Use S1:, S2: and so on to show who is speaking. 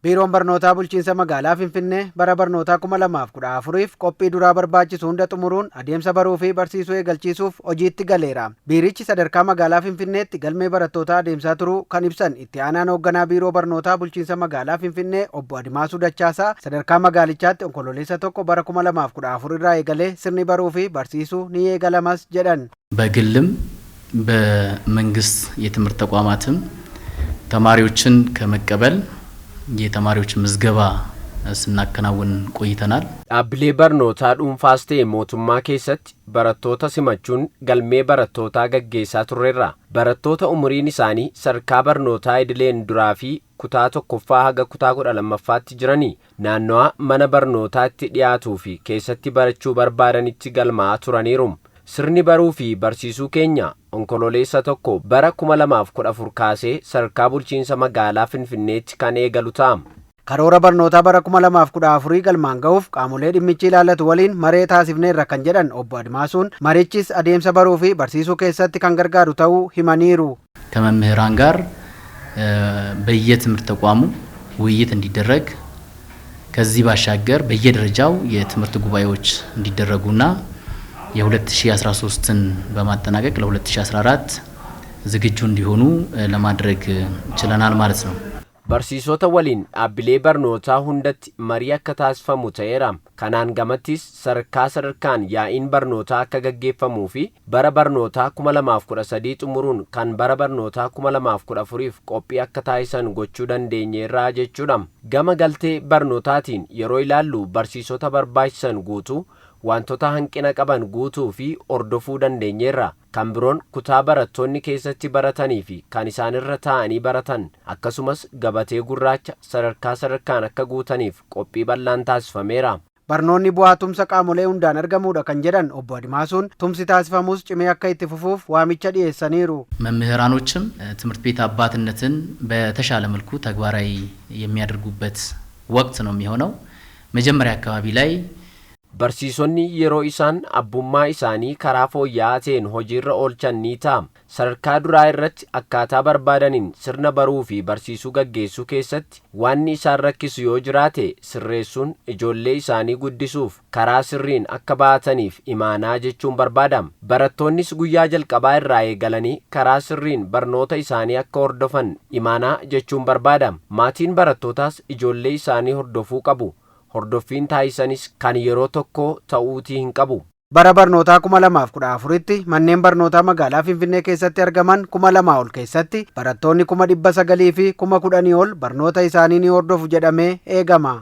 S1: Biiroon Barnootaa Bulchiinsa Magaalaa Finfinnee bara barnootaa 2014f qophii duraa barbaachisu hunda xumuruun adeemsa baruu fi barsiisuu eegalchiisuuf hojiitti galeera. Biirichi sadarkaa magaalaa Finfinneetti galmee barattootaa adeemsaa turuu kan ibsan itti aanaan hoogganaa Biiroo Barnootaa Bulchiinsa Magaalaa Finfinnee Obbo Adimaasuu Dachaasaa, sadarkaa magaalichaatti Onkololeessa 1 bara 2014 irraa eegalee sirni baruu fi barsiisuu ni eegalamas jedhan.
S2: በግልም በመንግስት የትምህርት ተቋማትም ተማሪዎችን ከመቀበል የተማሪዎች ምዝገባ ስናከናውን ቆይተናል።
S3: Dhaabbilee barnootaa dhuunfaas ta'e mootummaa keessatti barattoota simachuun galmee barattootaa gaggeessaa turreerra. Barattoota umuriin isaanii sadarkaa barnootaa idileen duraa fi kutaa tokkoffaa haga kutaa 12ffaatti jiranii naannawa mana barnootaatti dhiyaatuu fi keessatti barachuu barbaadanitti galmaa'aa turaniiru. Sirni baruu fi barsiisuu keenya Onkololeessa 1 bara 2014 kaasee sadarkaa bulchiinsa magaalaa Finfinneetti kan eegalu ta'a.
S1: Karoora barnootaa bara 2014 galmaan ga'uuf qaamolee dhimmichi ilaallatu waliin maree taasifneerra kan jedhan Obbo Admaasuun, marichis adeemsa baruu fi barsiisuu keessatti kan gargaaru ta'uu himaniiru.
S2: ከመምህራን ጋር በየትምህርት ተቋሙ ውይይት እንዲደረግ፣ ከዚህ ባሻገር በየደረጃው የትምህርት ጉባኤዎች እንዲደረጉና የ2013ን በማጠናቀቅ ለ2014 ዝግጁ እንዲሆኑ ለማድረግ ችለናል ማለት ነው።
S3: Barsiisota waliin dhaabbilee barnootaa hundatti marii akka taasifamu ta'eera. Kanaan gamattis sadarkaa sadarkaan yaa'iin barnootaa akka gaggeeffamuu fi bara barnootaa 2013 xumuruun kan bara barnootaa 2014f qophii akka taasisan gochuu dandeenyeerra jechuudha. Gama galtee barnootaatiin yeroo ilaallu barsiisota barbaachisan guutuu, wantoota hanqina qaban guutuu fi hordofuu dandeenyeerra. Kan biroon kutaa barattoonni keessatti baratanii fi kan isaanirra taa'anii baratan, akkasumas gabatee gurraacha sadarkaa sadarkaan akka guutaniif qophii bal'aan taasifameera.
S1: Barnoonni bu'aa tumsa qaamolee hundaan argamuudha kan jedhan Obbo Admaasuun, tumsi taasifamus cimee akka itti fufuuf waamicha dhiyeessaniiru.
S2: መምህራኖችም ትምህርት ቤት አባትነትን በተሻለ መልኩ ተግባራዊ የሚያደርጉበት ወቅት ነው የሚሆነው። መጀመሪያ አካባቢ ላይ
S3: Barsiisonni yeroo isaan abbummaa isaanii karaa fooyya'aa ta'een hojiirra oolchan ni ta'a. Sadarkaa duraa irratti akkaataa barbaadaniin sirna baruu fi barsiisuu gaggeessuu keessatti wanni isaan rakkisu yoo jiraate sirreessuun ijoollee isaanii guddisuuf karaa sirriin akka baataniif imaanaa jechuun barbaadama. Barattoonnis guyyaa jalqabaa irraa eegalanii karaa sirriin barnoota isaanii akka hordofan imaanaa jechuun barbaadama. Maatiin barattootaas ijoollee isaanii hordofuu qabu. Hordoffiin taasisanis kan yeroo tokko ta'uutii hin qabu.
S1: Bara barnootaa 2014tti manneen barnootaa magaalaa Finfinnee keessatti argaman 2000 ol keessatti barattoonni 910,000 ol barnoota isaanii ni hordofu jedhamee eegama.